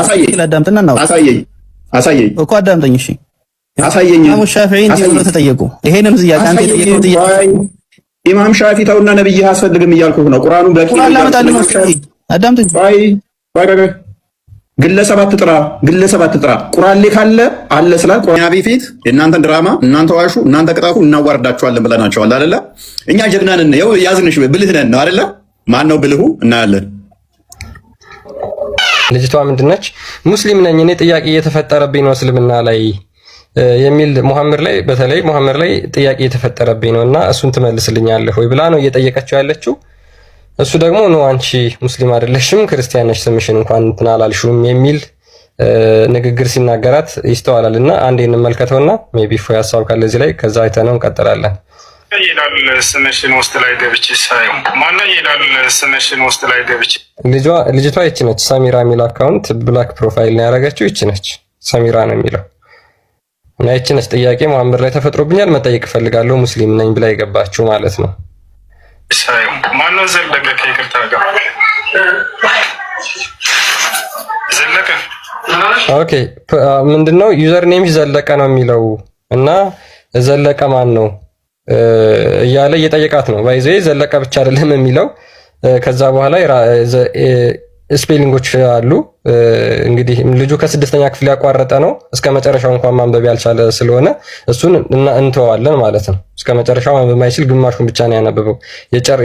አሳየኝ። አዳምጥና እናውራ። አሳየኝ፣ አሳየኝ እኮ አዳምጠኝ። እሺ። አሳየኝ። ኢማሙ ሻፊዒ እንዲህ ብለው ተጠየቁ። ይሄንን ጥያቄ አንተ የጠየቀው ጥያቄ ኢማም ሻፊ ተውና ነብይህ አያስፈልግም እያልኩህ ነው። ቁርአኑ በቂ ነው። ቁርአን ላመጣልህ ነው። አዳምጠኝ። ቆይ ቆይ ቆይ፣ ግለሰብ አትጥራ፣ ግለሰብ አትጥራ። ቁርአን ላይ ካለ አለ ስላል ቁርአን ፊት የእናንተን ድራማ እናንተ ዋሹ፣ እናንተ ቅጣቱ፣ እናዋርዳችኋለን ብለናቸዋል አይደለ? እኛ ጀግና ነን፣ ይኸው ያዝንሽ፣ ብልህ ነን ነው አይደለ? ማን ነው ብልሁ? እናያለን። ልጅቷ ምንድነች? ሙስሊም ነኝ እኔ፣ ጥያቄ እየተፈጠረብኝ ነው እስልምና ላይ የሚል፣ ሙሐመድ ላይ፣ በተለይ ሙሐመድ ላይ ጥያቄ እየተፈጠረብኝ ነው እና እሱን ትመልስልኛለህ ወይ ብላ ነው እየጠየቀችው ያለችው። እሱ ደግሞ no፣ አንቺ ሙስሊም አይደለሽም፣ ክርስቲያን ነሽ፣ ስምሽን እንኳን እንትን አላልሽውም የሚል ንግግር ሲናገራት ይስተዋላል። እና አንዴ እንመልከተውና maybe ፎ ሀሳብ ካለ እዚህ ላይ ከዛ አይተነው እንቀጥላለን። ይላል ስምሽን ውስጥ ላይ ገብቼ ሳየው ማነው ይላል ስምሽን ውስጥ ላይ ገብቼ ልጅቷ ይቺ ነች። ሰሚራ የሚል account black profile ነው ያደረገችው። ይቺ ነች፣ ሰሚራ ነው የሚለው እና ይቺ ነች። ጥያቄ መሐመድ ላይ ተፈጥሮብኛል፣ መጠየቅ እፈልጋለሁ፣ ሙስሊም ነኝ ብላ የገባችው ማለት ነው። ሳየው ማነው ዘለቀ? ከይቅርታ ጋር ዘለቀ። Okay፣ ምንድነው username ዘለቀ ነው የሚለው እና ዘለቀ ማን ነው እያለ እየጠየቃት ነው። By the way ዘለቀ ብቻ አይደለም የሚለው፣ ከዛ በኋላ spelling ኦች አሉ። እንግዲህ ልጁ ከስድስተኛ ክፍል ያቋረጠ ነው። እስከ መጨረሻው እንኳን ማንበብ ያልቻለ ስለሆነ እሱን እንተዋለን ማለት ነው። እስከ መጨረሻው ማንበብ ማይችል ግማሹን ብቻ ነው ያነበበው፣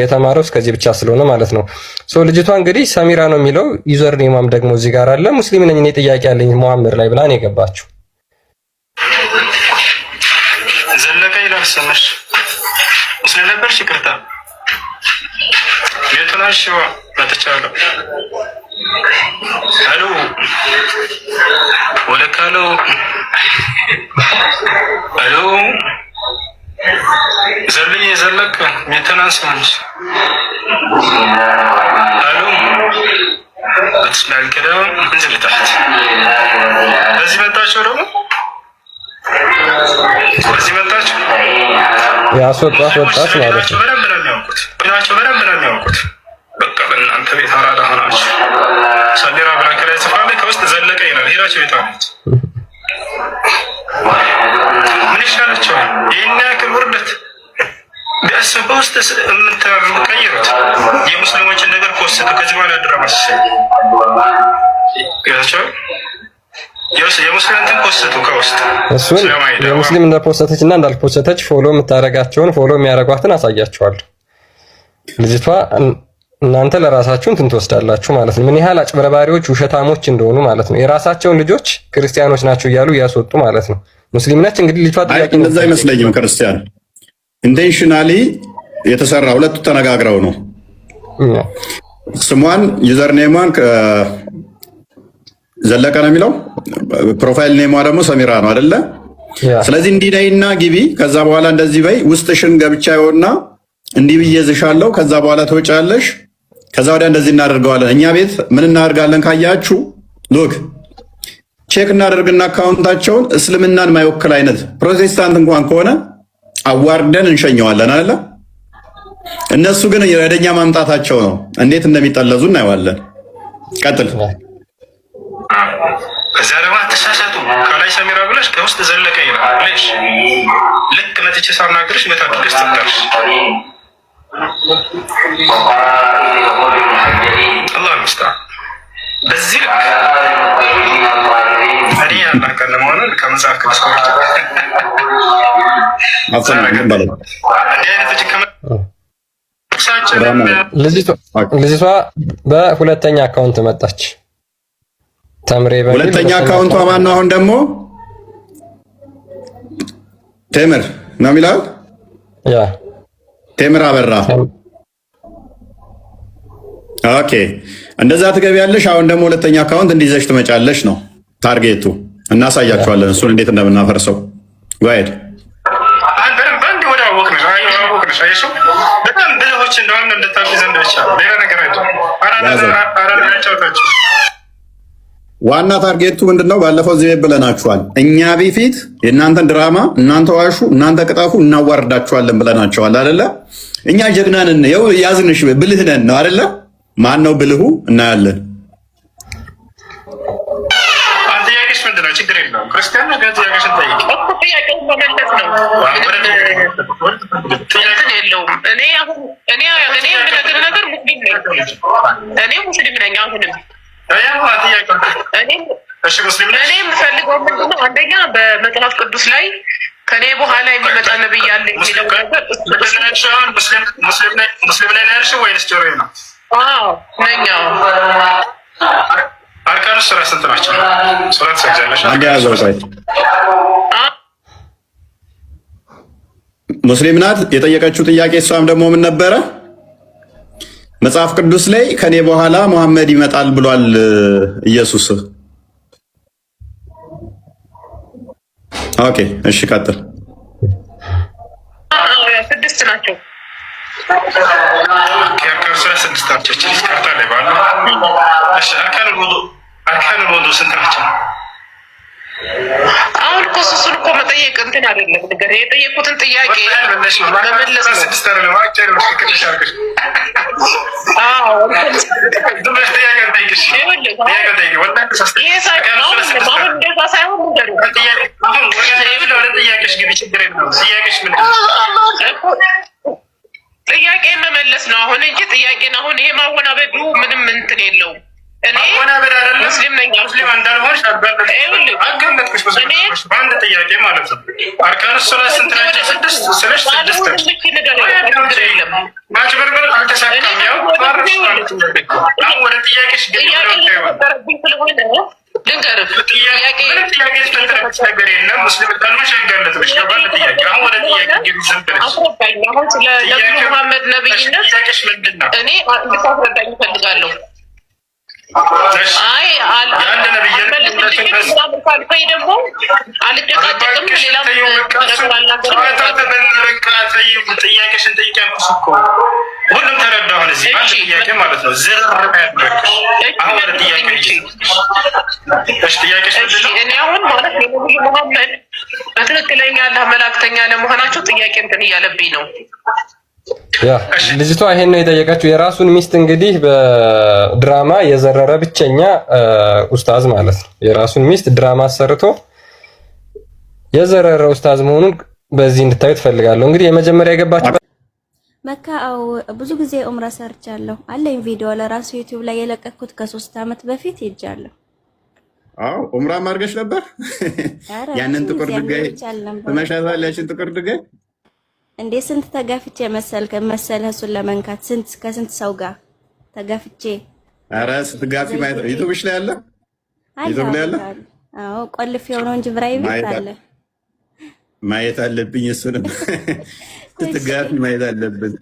የተማረው እስከዚህ ብቻ ስለሆነ ማለት ነው። So ልጅቷ እንግዲህ ሰሚራ ነው የሚለው፣ username ሟም ደግሞ እዚህ ጋር አለ። ሙስሊም ነኝ እኔ፣ ጥያቄ ያለኝ መሐመድ ላይ ብላ ነው የገባችው። ዘለቀ ይላል ስምሽ። ሙስሊም ነበርሽ? ይቅርታ የቱናሽ መጥቻለሁ። አሎ ወደ ካሎ አሎ ዘልዬ ዘለቀ የተናሰንሽ አሎ بتسمع الكلام انزل تحت። በዚህ መጣችሁ ደግሞ በዚህ መጣችሁ ያስወጣት ወጣት ማለት ነው። በደንብ ነው የሚያውቁት፣ በደንብ ነው የሚያውቁት። በቃ በእናንተ ቤት አራዳ ሆናችሁ ሰሚራ ብራክ ላይ ጽፋለች። ከውስጥ ዘለቀ ይላል። ሄዳችሁ ቤት አሉት። ምን ይሻላቸዋል? ይህን ያክል ውርደት ቢያንስ በውስጥ የምታደርጉ ቀይሩት። የሙስሊሞችን ነገር post ኡ። ከዚህ በኋላ ድራማ ሲሰ የሙስሊም እንትን post ኡ ከውስጥ። እሱን የሙስሊም እንደፖሰተች እና እንዳልፖሰተች follow የምታደርጋቸውን follow የሚያደርጓትን አሳያቸዋለሁ። ልጅቷ እናንተ ለራሳችሁ እንትን ትወስዳላችሁ ማለት ነው። ምን ያህል አጭበርባሪዎች ውሸታሞች እንደሆኑ ማለት ነው። የራሳቸውን ልጆች ክርስቲያኖች ናቸው እያሉ እያስወጡ ማለት ነው። ሙስሊም ነች እንግዲህ ልጅቷ ጥያቄ እንደዛ አይመስለኝም። ክርስቲያን intentionally የተሰራ፣ ሁለቱ ተነጋግረው ነው። ስሟን username ሟን ዘለቀ ነው የሚለው፣ profile name ሟ ደግሞ ሰሚራ ነው አይደለ? ስለዚህ እንዲህ ነይና ግቢ፣ ከዛ በኋላ እንደዚህ በይ፣ ውስጥሽን ገብቻ ይሆንና እንዲህ ብዬ ዝሻለሁ፣ ከዛ በኋላ ትወጫለሽ፣ ከዛ ወዲያ እንደዚህ እናደርገዋለን። እኛ ቤት ምን እናደርጋለን ካያችሁ፣ look፣ check እናደርግና account ኣቸውን እስልምናን ማይወክል አይነት ፕሮቴስታንት እንኳን ከሆነ አዋርደን እንሸኘዋለን አለ። እነሱ ግን ወደኛ ማምጣታቸው ነው። እንዴት እንደሚጠለዙ እናየዋለን። ቀጥል። እዚያ ደግሞ አትሳሳቱ። ከላይ ሰሚራ ብለሽ ከውስጥ ዘለቀ ይላል። ልክ መጥቼ ሳናግርሽ ቤት አድርገሽ ትታልሽ። አላህ ሙስተዓን። በዚህ ልክ እኔ አላህ ቃል ለመሆኑን ከመጽሐፍ ቅዱስ ኮርቻ እንዲህ አይነቶች ልጅቷ በሁለተኛ account መጣች። ተምሬ በሚል። ሁለተኛ account ቷ ማን ነው? አሁን ደግሞ ቴምር ነው የሚለው። Yeah. ቴምር አበራ። Okay፣ እንደዛ ትገቢያለሽ። አሁን ደግሞ ሁለተኛ account እንዲዘሽ ትመጫለሽ ነው target ኡ። እናሳያቸዋለን እሱን እንዴት እንደምናፈርሰው። Go ahead. በጣም ብልሆች እንደሆነ እንድታውቂ ዘንድ ብቻ፣ ሌላ ነገር አይደለም። ዋና target ኡ ምንድን ነው? ባለፈው እዚህ ቤት ብለናችኋል። እኛ ፊት የእናንተን ድራማ እናንተ ዋሹ፣ እናንተ ቅጠፉ፣ እናዋርዳችኋለን ብለናቸዋል አይደለ? እኛ ጀግና ነን፣ ይኸው ያዝንሽ፣ ብልህ ነን ነው አይደለ? ማን ነው ብልሁ? እናያለን። ምንድን ነው? ችግር የለውም። ክርስቲያን ነው። ጥያቄሽን ጠይቂ እኮ ጥያቄውን መመለስ ነው። እንትን የለውም። እኔ አሁን እኔ የምነግርህ ነገር ሙስሊም ነኝ። እኔ ሙስሊም ነኝ። አሁንም እኔ የምፈልገው ምንድን ነው? አንደኛ በመጽሐፍ ቅዱስ ላይ ከኔ በኋላ የሚመጣ ነብይ አለ የሚለው ነገር ሙስሊም ላይ ያልሽው ወይንስ ጆሮዬ ነው? አዎ ነኝ። أركان الصلاة ስንት ናቸው? ሶላት ትሰግጃለሽ? አንድ ያዘው። ቆይ ሙስሊም ናት የጠየቀችው ጥያቄ። እሷም ደግሞ ምን ነበረ? መጽሐፍ ቅዱስ ላይ ከኔ በኋላ መሐመድ ይመጣል ብሏል ኢየሱስ። Okay እሺ፣ ቀጥል። ስድስት ናቸው። أركان الصلاة ስድስት ናቸው። ካርታ ላይ ባሉ። እሺ፣ أركان الوضوء أركان الوضوء ስንት ናቸው? አሁን እኮ እሱን እኮ መጠየቅ እንትን አይደለም ነገር የጠየቁትን ጥያቄ መመለስ ነው። ስድስት አይደለም። አሁን እንደዛ ሳይሆን ጥያቄ መመለስ ነው አሁን እንጂ ጥያቄን አሁን ይሄ ማወናበዱ ምንም እንትን የለውም። እኔ ሙስሊም ነኝ። ሙስሊም እንዳልሆንሽ አጋለጥኩሽ። በአንድ ጥያቄ ማለት ነው። أركان الصلاة ስንት ናቸው? ስድስት ስልሽ ስድስት ማጭበርበር አልተሳካም። ያው አሁን ወደ ጥያቄሽ ልንገርህ፣ ጥያቄ የተፈጠረብሽ ነገር የለም። ሙስሊም እንዳልሆንሽ አጋለጥኩሽ። በአንድ ጥያቄ አሁን ወደ ጥያቄ ግቢ። ዝም ብለሽ አስረዳኝ። አሁን ስለ ነብዩ መሐመድ ነብይነት ጥያቄሽ ምንድን ነው? እኔ እንድታስረዳኝ እፈልጋለሁ። አይ አልመልስልሽም ምናምን ካልከኝ ደግሞ አልጨቃጨቅም፣ ሌላም ነገር አልናገርም። ጥያቄሽን ጠይቂ ያልኩሽ እኮ ሁሉም ተረዳ። አሁን እዚህ አንድ ጥያቄ ማለት ነው ዝርር ያደረግሽ። አሁን ወደ ጥያቄ እሺ፣ ጥያቄሽ ምንድን ነው? እኔ አሁን ማለት የነብዩ መሐመድ በትክክለኛ አላህ መላእክተኛ ለመሆናቸው ጥያቄ እንትን እያለብኝ ነው። ያ ልጅቷ ይሄን ነው የጠየቀችው። የራሱን ሚስት እንግዲህ በድራማ የዘረረ ብቸኛ ኡስታዝ ማለት ነው። የራሱን ሚስት ድራማ አሰርቶ የዘረረ ኡስታዝ መሆኑን በዚህ እንድታዩ ትፈልጋለሁ። እንግዲህ የመጀመሪያ የገባችው መካ አው ብዙ ጊዜ ኡምራ ሰርቻለሁ አለኝ ቪዲዮ ለራሱ ዩቲዩብ ላይ የለቀኩት ከ3 ዓመት በፊት ሄጃለሁ። አዎ ኡምራ አድርገሽ ነበር? ኧረ ያንን ረጅም ጥቁር ጊዜ ድንጋይ አልነበረም። ትመሻታለሽ? ያችን ጥቁር ድንጋይ እንዴ ስንት ተጋፍቼ መሰልከ መሰለህ እሱን ለመንካት ስንት ከስንት ሰው ጋር ተጋፍቼ። ኧረ ስትጋፊ ማየት ዩቲዩብሽ ላይ አለ? አለ። ዩቲዩብ ላይ አለ? አለ። አዎ ቆልፌው ነው እንጂ private ማየት አለ። ማየት አለብኝ። እሱንም ስትጋፊ ማየት አለብን።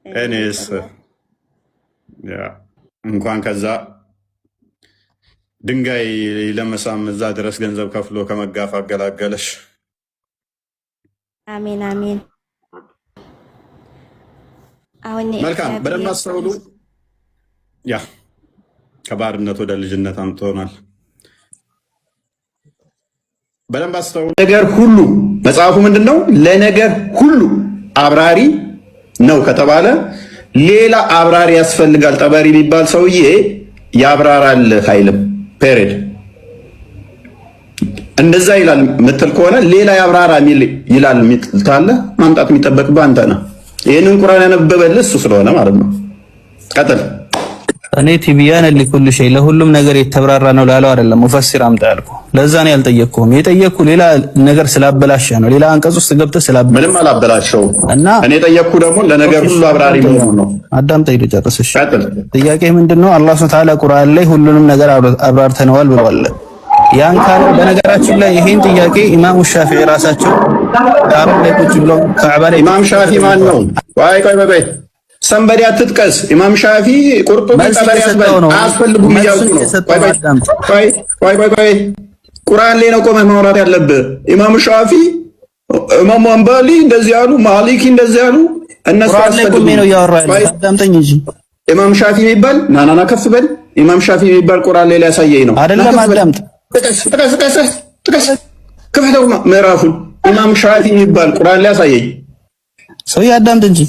እኔስ ያ እንኳን ከዛ ድንጋይ ለመሳም እዛ ድረስ ገንዘብ ከፍሎ ከመጋፍ አገላገለሽ። አሜን አሜን። አሁን መልካም፣ በደንብ እግዚአብሔር አስተውሉ። ያ ከባርነት ወደ ልጅነት አምጥቶናል። በደንብ አስተውሉ። ነገር ሁሉ መጽሐፉ ምንድን ነው? ለነገር ሁሉ አብራሪ ነው ከተባለ ሌላ አብራሪ ያስፈልጋል። ጠበሪ የሚባል ሰውዬ ያብራራል አይልም። Period። እንደዛ ይላል ምትል ከሆነ ሌላ ያብራራ የሚል ይላል ካለ ማምጣት የሚጠበቅብህ አንተ ነህ። ይህንን ቁርአን ያነበበልህ እሱ ስለሆነ ማለት ነው። ቀጥል። እኔ تبيانا لكل شيء ለሁሉም ነገር የተብራራ ነው ላለው አይደለም ሙፈሲር አምጣ ያልኩ። ለዛ ነው ያልጠየቅኩህም። የጠየቅኩ ሌላ ነገር ስላበላሸ ነው። ሌላ አንቀጽ ውስጥ ገብተህ ስላበላሸ ምንም አላበላሸውም። እና እኔ የጠየቅኩ ደግሞ ለነገር ሁሉ አብራሪ መሆኑ ነው። አዳምጠኝ ልጨርስ። እሺ ቀጥል። ጥያቄ ምንድነው? አላህ ሱብሓነሁ ወተዓላ ቁርአን ላይ ሁሉንም ነገር አብራርተነዋል ብለዋል። ያን ካለ በነገራችን ላይ ይሄን ጥያቄ ኢማሙ ሻፊዒ ራሳቸው ሐረም ላይ ቁጭ ብለው ካዕባ ላይ ኢማም ሻፊ ማን ነው? ቆይ ቆይ ቆይ፣ somebody አትጥቀስ። ኢማም ሻፊ ቁርጡቢ መልስ ጠበሪ እየሰጠው ነው። አያስፈልጉም እያልኩ ነው። እየሰጠው ቆይ ነው። ቆይ አዳምጥ። ቆይ ቆይ ቆይ ቆይ፣ ቁርአን ላይ ነው ቆመህ ማውራት ያለብህ። ኢማም ሻፊ፣ ኢማም አንባሊ እንደዚህ ያሉ፣ ማሊኪ እንደዚህ ያሉ እነሱ ቁርአን ላይ ቆሜ አያስፈልጉም። ነው እያወራሁ ቆይ ያለሁት። አዳምጠኝ እንጂ። ኢማም ሻፊ የሚባል ናናና ከፍ በል። ኢማም ሻፊ የሚባል ቁርአን ላይ ሊያሳየኝ ነው። አይደለም፣ ና ከፍ በል። አዳምጥ። ጥቀስ ጥቀስ ጥቀስ ጥቀስ፣ ክፈተው ምዕራፉን። ኢማም ሻፊ የሚባል ቁርአን ላይ ያሳየኝ። ሰውዬ አዳምጥ እንጂ።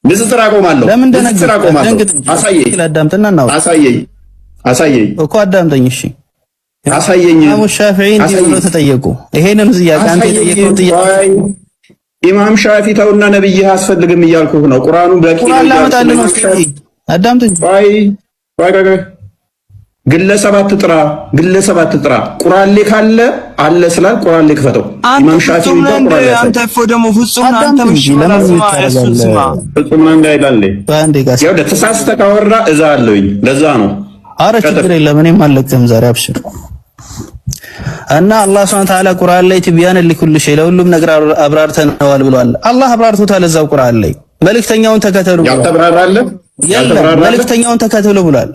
ንጽጽር አቆማለሁ። ለምን ንጽጽር ደነገጥክ? አቆማለሁ። አትደንግጥ እንጂ። አሳየኝ አዳምጥና እናውራ አሳየኝ አሳየኝ። እኮ አዳምጠኝ። እሺ አሳየኝ። ኢማሙ ሻፊዒ እንዲህ ብሎ ተጠየቁ። ይሄንን ጥያቄ አንተ የጠየቀው ጥያቄ ኢማም ሻፊ ተውና ነብይህ አያስፈልግም እያልኩህ ነው። ቁርአኑ በቂ ነው። ቁርአን ላመጣልህ ነው። አዳምጠኝ። ቆይ ቆይ ቆይ፣ ግለሰብ አትጥራ፣ ግለሰብ አትጥራ። ቁርአን ላይ ካለ አለ ስላል ቁርአን ላይ ክፈተው። ኢማም ሻፊ የሚባል ቁርአን ላይ አንተ እኮ ደግሞ ፍጹም አንተ ምሽ ለምን ፍጹም ነህ እንዳይላል ያው ተሳስተህ ካወራ እዛ አለውኝ። ለዛ ነው። አረ ችግር የለም እኔም አልለቅህም ዛሬ አብሽር። እና አላህ ሱብሓነሁ ወተዓላ ቁርአን ላይ ትቢያን ሊኩል ሸይ ለሁሉም ነገር አብራርተነዋል ብሏል። አላህ አብራርቶታል እዛው ቁርአን ላይ። መልእክተኛውን ተከተሉ ብሏል። መልእክተኛውን ተከተሉ ብሏል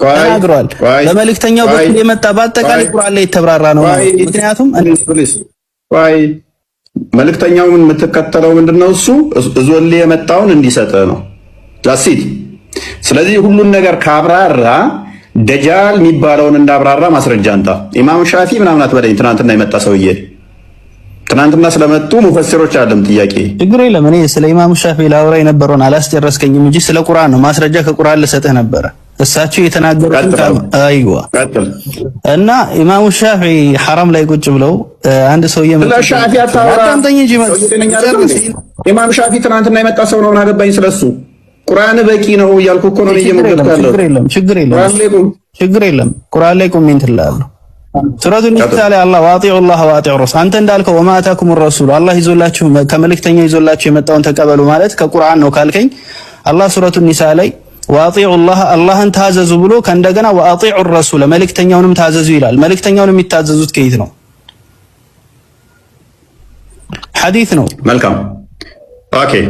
ተናግሯል። በመልእክተኛው በኩል የመጣ በአጠቃላይ ቁርአን ላይ የተብራራ ነው። ምክንያቱም ቆይ መልእክተኛውን የምትከተለው ምንድነው? እሱ እዞልህ የመጣውን እንዲሰጥህ ነው። That's it። ስለዚህ ሁሉን ነገር ካብራራ ደጃል የሚባለውን እንዳብራራ ማስረጃ አንጣ። ኢማም ሻፊ ምናምን አትበለኝ። ትናንትና የመጣ ሰውዬ ትናንትና ስለመጡ ሙፈሲሮች አይደለም ጥያቄ። ችግር የለም። እኔ ስለ ኢማም ሻፊ ላውራ የነበረውን አላስጨረስከኝም እንጂ ስለ ቁርአን ነው ማስረጃ ከቁርአን ልሰጥህ ነበረ። እሳቸው የተናገሩትን አይዋ እና ኢማሙ ሻፊ ሐረም ላይ ቁጭ ብለው አንድ ሰውዬ ስለ ሻፊ አታውራ። አዳምጠኝ እንጂ ኢማም ሻፊ ትናንትና የመጣ ሰው ነው። ምን አገባኝ ስለሱ። ቁርአን በቂ ነው እያልኩ እኮ ነው እየሞገትኩ ያለሁት። ችግር የለም ችግር የለም። ቁርአን ላይ ቁሜ እንትን እላለሁ። ሱረቱ ኒሳ ላይ አላህ وأطيعوا الله وأطيعوا الرسول አንተ እንዳልከው وما آتاكم الرسول አላህ ይዞላችሁ ከመልእክተኛው ይዞላችሁ የመጣውን ተቀበሉ ማለት ከቁርአን ነው ካልከኝ አላህ ሱረቱ ኒሳ ላይ وأطيعوا الله አላህን ታዘዙ ብሎ ከእንደገና وأطيعوا الرسول መልእክተኛውንም ታዘዙ ይላል። መልእክተኛውን የሚታዘዙት ከየት ነው? ሐዲስ ነው። መልካም okay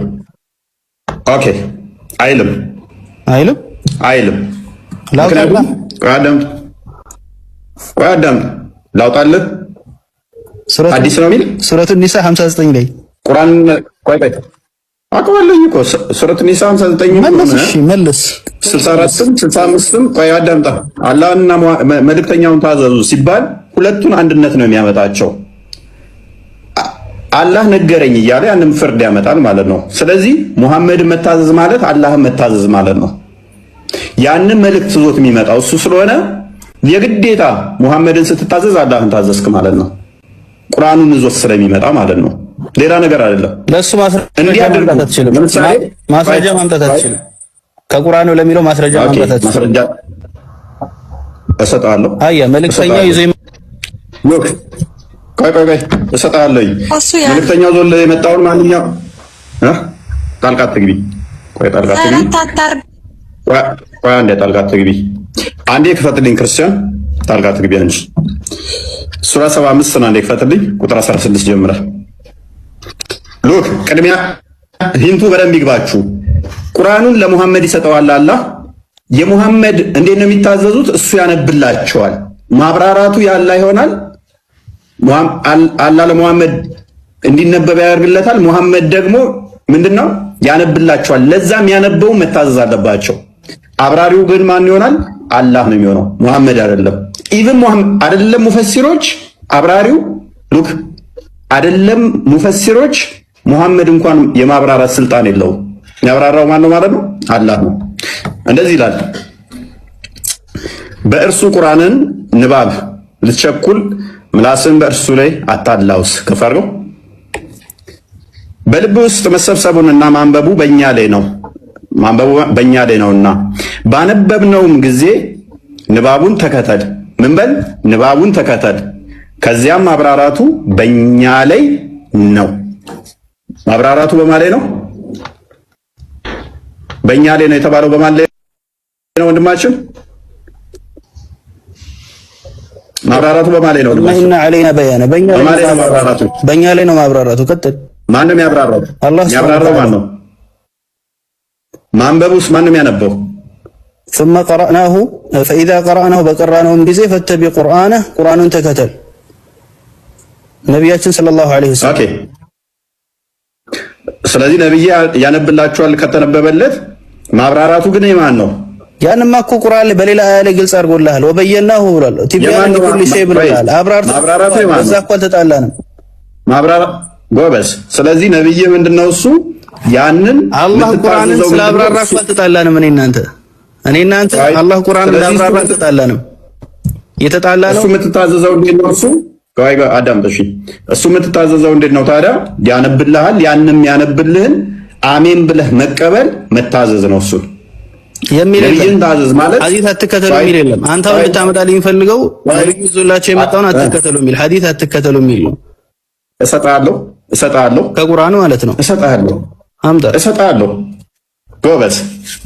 okay። አይልም አይልም አይልም። ምክንያቱም ቆይ አዳምጥ፣ ቆይ አዳምጥ፣ ላውጣልህ። አዲስ ነው የሚል ሱረቱ ኒሳ 59 ላይ ቁርአን። ቆይ ቆይ አውቀዋለሁኝ እኮ ሱረቱ ኒሳ 59 መልስ። እሺ መልስ። 64ም 65ም ቆይ አዳምጣ። አላህና መልእክተኛውን ታዘዙ ሲባል ሁለቱን አንድነት ነው የሚያመጣቸው። አላህ ነገረኝ እያለ ያንም ፍርድ ያመጣል ማለት ነው። ስለዚህ ሙሐመድን መታዘዝ ማለት አላህን መታዘዝ ማለት ነው። ያንን መልእክት ይዞት የሚመጣው እሱ ስለሆነ የግዴታ ሙሐመድን ስትታዘዝ አላህን ታዘዝክ ማለት ነው። ቁርአኑን ይዞት ስለሚመጣ ማለት ነው። ሌላ ነገር አይደለም። ለሱ ማስረጃ ማምጣት አትችልም። ማስረጃ ማምጣት አትችልም። ከቁርአኑ ለሚለው ማስረጃ ማምጣት አትችልም። ማስረጃ እሰጥሃለሁ። አያ መልእክተኛው ይዞ look ቆይ ቆይ ቆይ እሰጥሃለሁ። መልእክተኛው ዞል የመጣውን ማንኛው ጣልቃ አትግቢ። ቆይ ጣልቃ አትግቢ። ቆይ አንዴ ጣልቃ አትግቢ። አንዴ ክፈትልኝ ክርስቲያን፣ ጣልቃ አትግቢ አንቺ። ሱራ 75 አንዴ ክፈትልኝ፣ ቁጥር 16 ጀምረ። Look ቅድሚያ hint ኡ በደንብ ይግባችሁ። ቁርአኑን ለሙሐመድ ይሰጠዋል አላህ። የሙሐመድ እንዴት ነው የሚታዘዙት? እሱ ያነብላቸዋል። ማብራራቱ ያላ ይሆናል። አላህ ለሙሐመድ እንዲነበብ ያደርግለታል። ሙሐመድ ደግሞ ምንድነው ያነብላቸዋል። ለዛ የሚያነበው መታዘዝ አለባቸው። አብራሪው ግን ማን ይሆናል? አላህ ነው የሚሆነው፣ ሙሐመድ አይደለም። Even አይደለም ሙፈሲሮች አብራሪው look አይደለም ሙፈሲሮች ሙሐመድ እንኳን የማብራራት ስልጣን የለውም። ያብራራው ማን ነው ማለት ነው? አላህ ነው። እንደዚህ ይላል፣ በእርሱ ቁርአንን ንባብ ልትቸኩል ምላስን በእርሱ ላይ አታላውስ። ከፍ አድርገው። በልብ ውስጥ መሰብሰቡንና ማንበቡ በእኛ ላይ ነው ማንበቡ በእኛ ላይ ነውና ባነበብነውም ጊዜ ንባቡን ተከተል። ምን በል? ንባቡን ተከተል። ከዚያም ማብራራቱ በእኛ ላይ ነው። ማብራራቱ በማን ላይ ነው? በእኛ ላይ ነው የተባለው በማን ላይ ነው ወንድማችን? ማብራራቱ በማን ላይ ነው ወንድማችን? إن علينا بيانه በእኛ ላይ ነው ማብራራቱ። ቀጥል። ማን ነው የሚያብራራው? የሚያብራራው ማን ነው? ማንበቡስ ማን ነው የሚያነበው? ثم قرأناه فإذا قرأناه በቀራነውም ጊዜ فاتبع قرآنه ቁርአኑን ተከተል። ነቢያችን صلى الله عليه وسلم። Okay። ስለዚህ ነብይ ያነብላችኋል ከተነበበለት፣ ማብራራቱ ግን የማን ነው? ያንማ እኮ ቁርአን ላይ በሌላ አያ ላይ ግልጽ አድርጎልሃል። وبيناه ብሏል። تبيانا لكل شيء ብሏል። አብራርቶ በዛ እኮ አልተጣላንም። ማብራራ ጎበዝ። ስለዚህ ነብይ ምንድነው እሱ ያንን አላህ ቁርአንን ስላብራራ እኮ አልተጣላንም። እኔ እናንተ አላህ ቁርአንን ስላብራራ አልተጣላንም። የተጣላ ነው። እሱ የምትታዘዘው እንዴት ነው? እሱ አዳምጥ እሺ። እሱ የምትታዘዘው እንዴት ነው ታዲያ? ያነብልሃል። ያንም ያነብልህን አሜን ብለህ መቀበል መታዘዝ ነው። እሱ የሚል ነብይን ታዘዝ ማለት ሐዲስ አትከተሉ የሚል የለም። አንተ አሁን ልታመጣልኝ የሚፈልገው ነብዩ ይዞላቸው የመጣውን አትከተሉ የሚል ሐዲስ አትከተሉ የሚል ነው። እሰጥሃለሁ፣ እሰጥሃለሁ፣ ከቁርአኑ ማለት ነው። እሰጥሃለሁ፣ አምጣ፣ እሰጥሃለሁ። ጎበዝ፣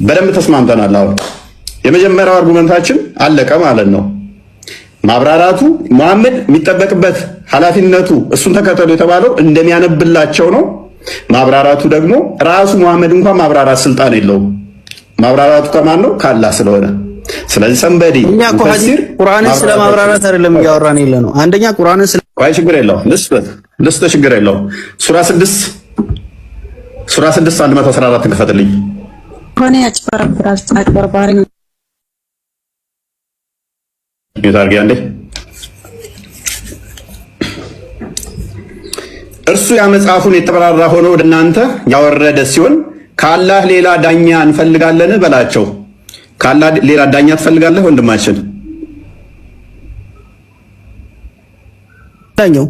በደንብ ተስማምተናል። አሁን የመጀመሪያው argument ኣችን አለቀ ማለት ነው። ማብራራቱ መሐመድ የሚጠበቅበት ኃላፊነቱ እሱን ተከተሉ የተባለው እንደሚያነብላቸው ነው። ማብራራቱ ደግሞ ራሱ መሐመድ እንኳን ማብራራት ስልጣን የለውም። ማብራራቱ ከማን ነው? ከአላህ ስለሆነ። ስለዚህ somebody እኛ እኮ ቁርአንን ስለ ማብራራት አይደለም እያወራን የለ ነው። አንደኛ ቁርአንን ስለ ቆይ ችግር የለውም ልስጥ፣ ችግር የለውም። ሱራ 6 ሱራ 6 114 ክፈትልኝ። ሆነ ያጭበረብራል፣ አጭበርባሪ ነው። አድርጊ አንዴ። እርሱ ያ መጽሐፉን የተብራራ ሆኖ ወደ እናንተ ያወረደ ሲሆን ከአላህ ሌላ ዳኛ እንፈልጋለን በላቸው። ከአላህ ሌላ ዳኛ ትፈልጋለህ ወንድማችን? ዳኛው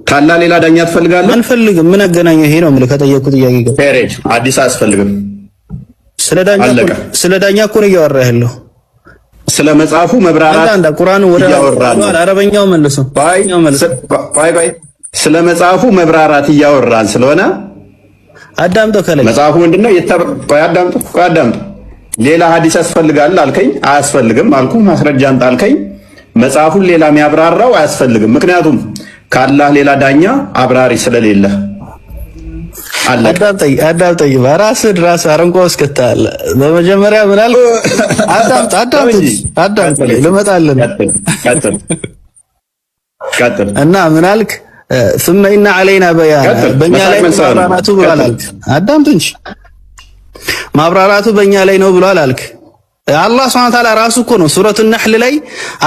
ከአላህ ሌላ ዳኛ ትፈልጋለህ? አንፈልግም። ምን አገናኘው? ይሄ ነው የምልህ ከጠየቅኩህ ጥያቄ ጋር። ፔሬድ አዲስ አያስፈልግም። ስለ ዳኛ እኮ ነው እያወራህ ያለው። ስለ መጽሐፉ መብራራት ቁርአኑ ወደ አረበኛው መልሰው። ቆይ ቆይ፣ ስለ መጽሐፉ መብራራት እያወራን ስለሆነ አዳምጠው። ከላይ መጽሐፉ ምንድነው? ቆይ አዳምጠው፣ ቆይ አዳምጠው። ሌላ ሐዲስ ያስፈልጋል አልከኝ፣ አያስፈልግም አልኩ። ማስረጃ አምጣ አልከኝ። መጽሐፉን ሌላ የሚያብራራው አያስፈልግም፣ ምክንያቱም ከአላህ ሌላ ዳኛ አብራሪ ስለሌለ። አዳምጠኝ፣ አዳምጠኝ። በራስህ ራስህ አረንቋ ውስጥ ከተሃል። በመጀመሪያ ምን አልክ? አዳምጥ፣ አዳምጥ፣ አዳምጥ፣ ልመጣልህ እና ምን አልክ? ثم إن علينا بيان በእኛ ላይ ማብራራቱ ብሏል አልክ። አዳምጥ እንጂ ማብራራቱ በእኛ ላይ ነው ብሏል አልክ። አላህ ሱብሓነሁ ወተዓላ ራሱ እኮ ነው ሱረቱ ነህል ላይ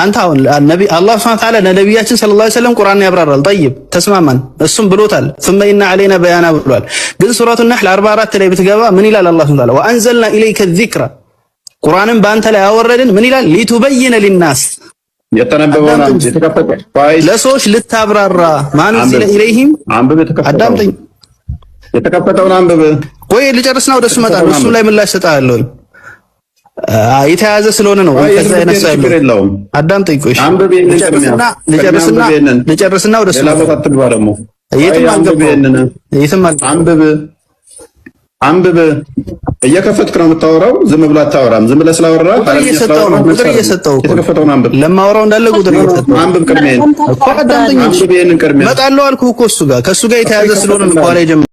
አንተ አሁን ነቢ አላህ ሱብሓነሁ ወተዓላ ለነቢያችን ሰለላሁ ዐለይሂ ወሰለም ቁርአንን ያብራራል። ጠይብ ተስማማን፣ እሱም ብሎታል። ثم إن علينا بيانا ብሏል። ግን ሱረቱ ነህል 44 ላይ ብትገባ ምን ይላል አላህ ሱብሓነሁ ወተዓላ? ወአንዘልና ኢለይከ ዚክራ ቁርአንን በአንተ ላይ አወረድን። ምን ይላል? ሊቱበይነ ሊናስ ለሰዎች ልታብራራ ማን ዚለ ኢለይሂም አዳምጠኝ፣ የተከፈተውን አንብብ። ቆይ ልጨርስና ወደ እሱ እመጣለሁ። እሱ ላይ ምላሽ እሰጥሃለሁ። የተያዘ ስለሆነ ነው። ከዛ የነሳ ያለው አዳምጠኝ። ቆይ ልጨርስና ልጨርስና ወደ እሱ የትም አልገባሁም። የትም አንብብ አንብብ። እየከፈትክ ነው የምታወራው። ዝም ብሎ አታወራም። ዝም ብለህ ስላወራ እየሰጠው ነው። ቁጥር እየሰጠው እኮ የተከፈተውን አንብብ። ለማወራው እንዳለ ቁጥር እየሰጠው አንብብ። ቅድሚያ እኮ አዳምጠኝ። አንብብ። ይሄንን ቅድሚያ እመጣለሁ አልኩህ እኮ እሱ ጋር ከእሱ ጋር የተያዘ ስለሆነ ነው በኋላ የጀመረው።